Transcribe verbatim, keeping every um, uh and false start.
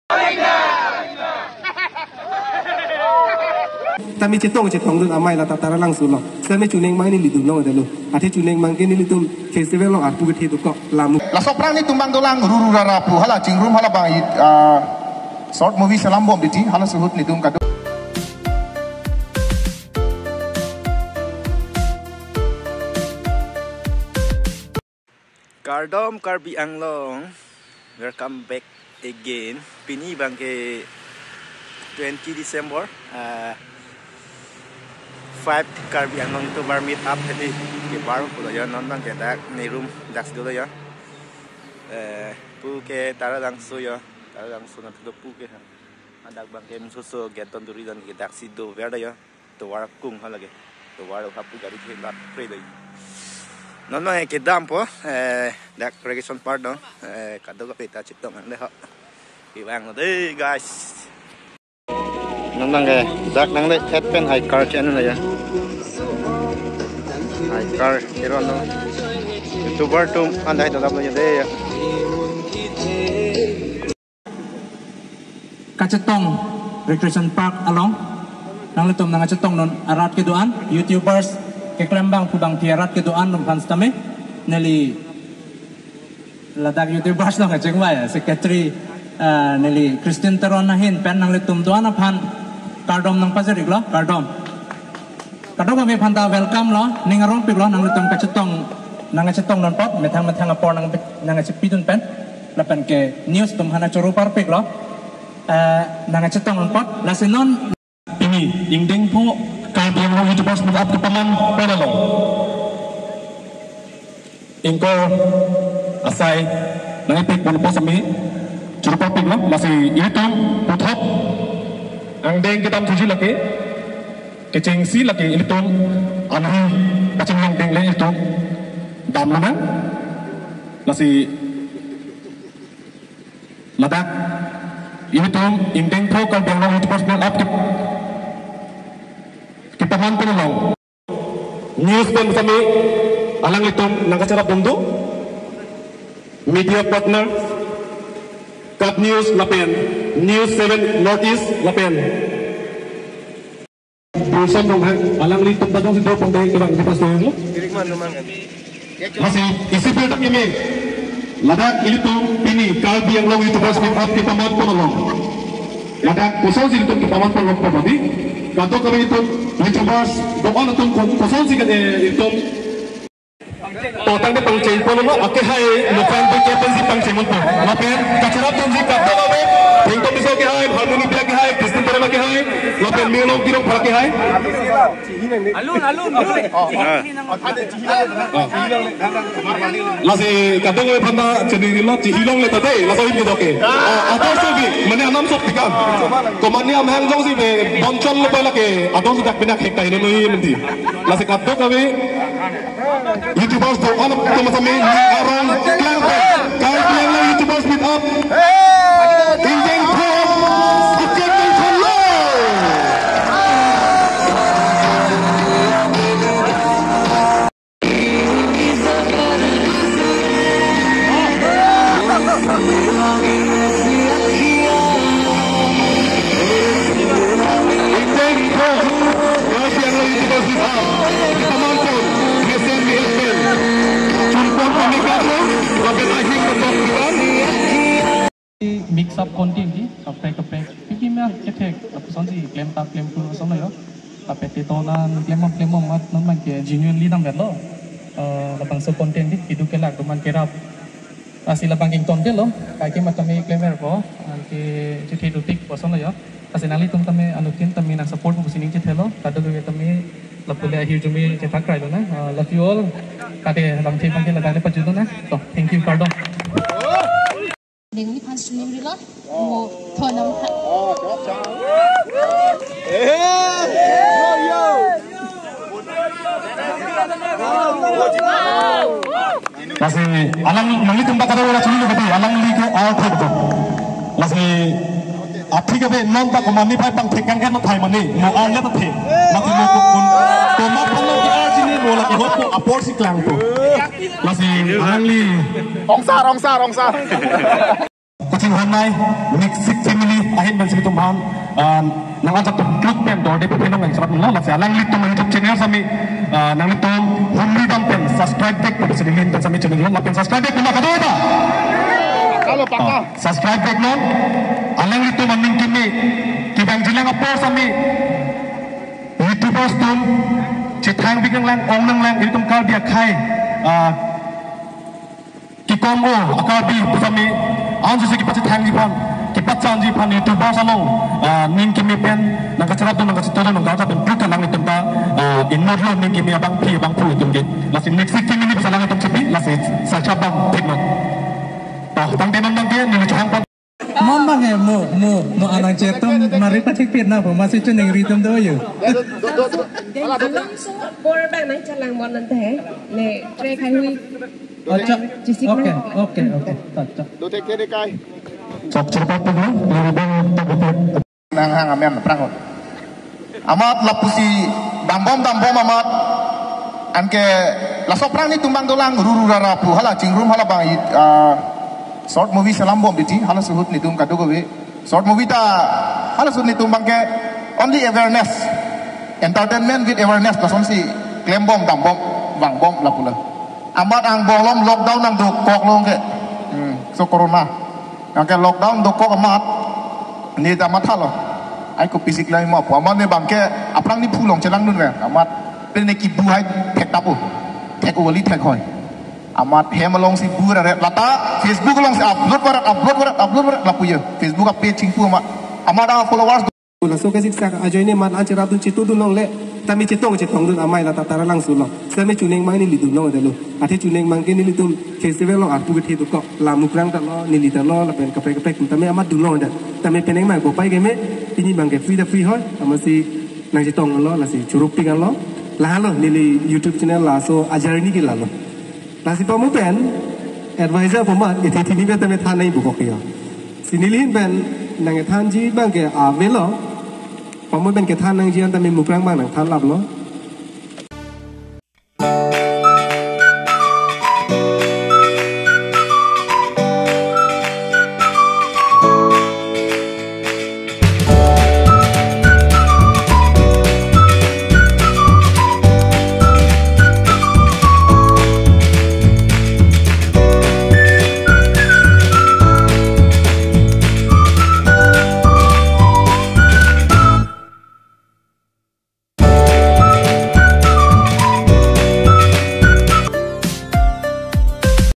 Tame chetong chetongdun amei la ta Taralangso lo. Same chuneng mang nelitum lo delo. Athe chuneng mang ke nelitum festival lo arpu kethe dokok lamu. Laso aphrang netum bang dolang ruru rara pu hala chingrum hala bang, ah, short movie selam bom titi hala suhut netum kado. Kardom Karbi Anglong, welcome back again. Pini bang ke twenty December, ah, five Karbi Anglong YouTuber meet up tadi ke baru pulo ya, non bang ke dak nerum dak si dolo ya. Eh, pu ke Taralangso ya, Taralangso na tudo pu ke ha. Adak bang ke mususo get don duri don ke dak si dover da ya. Tovar kung ha lage. Tovar hapu gari ke lat pre dai. Non non ke dampo, eh, dak Recreation Park dong, eh, kadokave ta chetong ang le ho. Kevang lo dei, guys. Non non ke dak nangle-et pen high car channel ya. High car hero no. YouTuber atum andai dolap lo ya dei ya. Kachetong Recreation Park along. Nanglitum nangchetongdun arat kedo-an, YouTubers keklem bang pu bang phi arat kedo-an atum aphan sitame. Neli ladak YouTubers along kachingvai, secretary, ah, neli Christine Teron ahin pen nanglitum do-an aphan kardom nangpajir-iklo, kardom. Kadokave aphan ta welcome lo, ning arongpiklo, nanglitum kachetong, nangchetongdun apot, methang methang apor nang, nangchepidun pen, lapen ke news atum aphan choro parpiklo, eh, nangchetongdun apot, lasi non. Pini, ingdeng pho, Karbi Anglong YouTubers Meet Up kepaman pon along. Ingkoi asai nangkepik pon apot sitame choro parpiklo, lasi ilitum puthot angdeng kedam thuji lake, kechengsi lake ilitum anhi kachinghang deng le ilitum damlo nang, lasi ladak ilitum ingdeng pho Karbi Anglong YouTubers Meet Up ke, kepaman pon along. News pen sitame alanglitum nangkacharap bomdo. Media partner, Cup News lapen News seven North East lapen Pulson Ronghang alanglitum ta jongsi do pon dei kevang di pas dei lo. Lasi isi pen ta kimi. Ladak ilitum pini Karbi Anglong YouTubers Meet Up kepaman pon along. Ladak kosonsi ilitum kepaman pon along pon tadi. Kadokave ilitum YouTubers do-an atum ko-, kosonsi ke, eh, ilitum. To tangte pangcheng pon ma akehai lokal B K P si pangcheng pon. Lapen kacharap atum si kadokave. Thengtom Tisso akehai, Harmony Bey akehai, Christine Teron akehai, lapen Mirlong Terangpi akehai. Alun, alun, alun. Ah. Lasi kadokave aphan ta chini lo, chihilong le ta dei, laso him kedo ke. Ah, ador so bi, mane anam sok tikam. Komani amahang jongsi be, bonchon lo pala ke, ador so dak pinak hek ta ino noi menti. Lasi kadokave, YouTubers do-an atum sitame ning arong klang pen. Karbi Anglong YouTubers Meet Up. Ingdeng pho. Akan ingdeng pho lo. Mix up content di, kaprek kaprek. Piki mia kethek, lapuson si klem ta klem pun kosong lo yo. Tapi tito na klem bom klem bom mat non bang ke genuinely damvetlo. Eh, labangso content di, kedo kelak do man kerap. Lasi labang ingtonte lo, kaike mat tame klemver ko, anke chethe dotik kosong lo yo. Lasi nanglitum tame anuttin tame nang support pusi ning chethelo, kadokave tame lapu le ahirjume chethak krailo na. Ah, love you all. Kade lamthe bang ke ladak le pajutlo na. To, thank you, kardom. Dengli phan sumim rilo, mo thonam phan. Lasi alang nanglitum ta kadokave la chini lo kati, alangli ke ar thek do. Lasi athik ave non ta komani phai pangthek kangkhen thai mani, mo ar le ta thek. Lasi mo ko kun, komat phan lo ke ar chini mo lake hot ko apor si klang ko. Lasi alangli. Ongsar, ongsar, ongsar. Honai, Mixik family ahin pen si ilitum aphan, ah, nang ajat tum kluk pen dorde pen nang nang chaplo, lasi alanglitum YouTube channel sami, ah, nanglitum humri dam pen subscribe back pen si neli pen sami channel lo, lapen subscribe back pen kadokave ta. Halo, paka. Ah, subscribe back non. Alanglitum aning kimi, kevangjilang apor sami YouTubers atum chethang bik nanglang, ong nanglang, ilitum Karbi akhei, ah, kekom o, a-Karbi sami, ansi si kepachethangji aphan, kepachanji aphan YouTubers along, ah, ning kimi pen nang kacharap dun, nang kachetong dun, nang kacharap pen pru kalang ilitum ta, ah, inut lo ning kimi abangpi abangphu atum ke. Lasi Mixik kimi ni bisa lang atum chepi, lasi salcha bang thik non. Ta, tangte non abang ke, neli chehang pen. Mo abang ke, mo, mo, mo anang chetum mari pachik pit na po, masi chuningri atum do yo. Along so, bor bang nang chalang bon nang te, ne, tre khai hui. Acha. Chisik okay, na. Okay, okay. Acha. Dote kere kai. Chok cherpa puglo, lori bang tak betul. Nang hang amen prang. Amat lapusi dambom dambom amat. Anke laso aphrang netum abang dolang ruru rara pu hala chingrum hala abang, ah, short movie selam bom diti, hala suhut netum kadokave. Short movie ta hala suhut netum abang ke only awareness. Entertainment with awareness, lasonsi klem bom dambom vangbom lapulo. Amat angbong along lockdown nangdokok lo ke. Hmm, so corona. Anke lockdown dokok amat, ne ta mathalo. Ai kopi sikla ima pu. Amat ne abang ke aphrang ni phu along chelang dun ve. Amat pen ne kibu hai thek tapo. Thek uvali thek hoi. Amat hem alongsi bu ra ret lata Facebook alongsi upload varat, upload varat, upload varat lapu ye. Facebook a-page chingpu amat. Amat a-followers Laso kasiksak ajoine amat an cherap dun chetu dun longle, tame chetong chetong dun amei lata Taralangso along. Sitame chuning mang neli dun longdetlo. Athe chuning mang ke nelitum festival along arpu kethe dokok. La Mukrang ta lo, neli ta lo, lapen kaprek kaprek atum tame amat dun longdet. Tame penang mang kopai keme, pini abang ke free ta free hoi, amatsi nang chetong lo, lasi churuk pik lo. Lahelo neli YouTube channel laso a-journey ke lalo. Lasi pamo pen advisor pama, ithi thini pen tame than nai bukok yo. Si neli ahin pen nang thanji abang ke avelo. Pamo pen kethan nangji an tame Mukrang abang nang than laplo.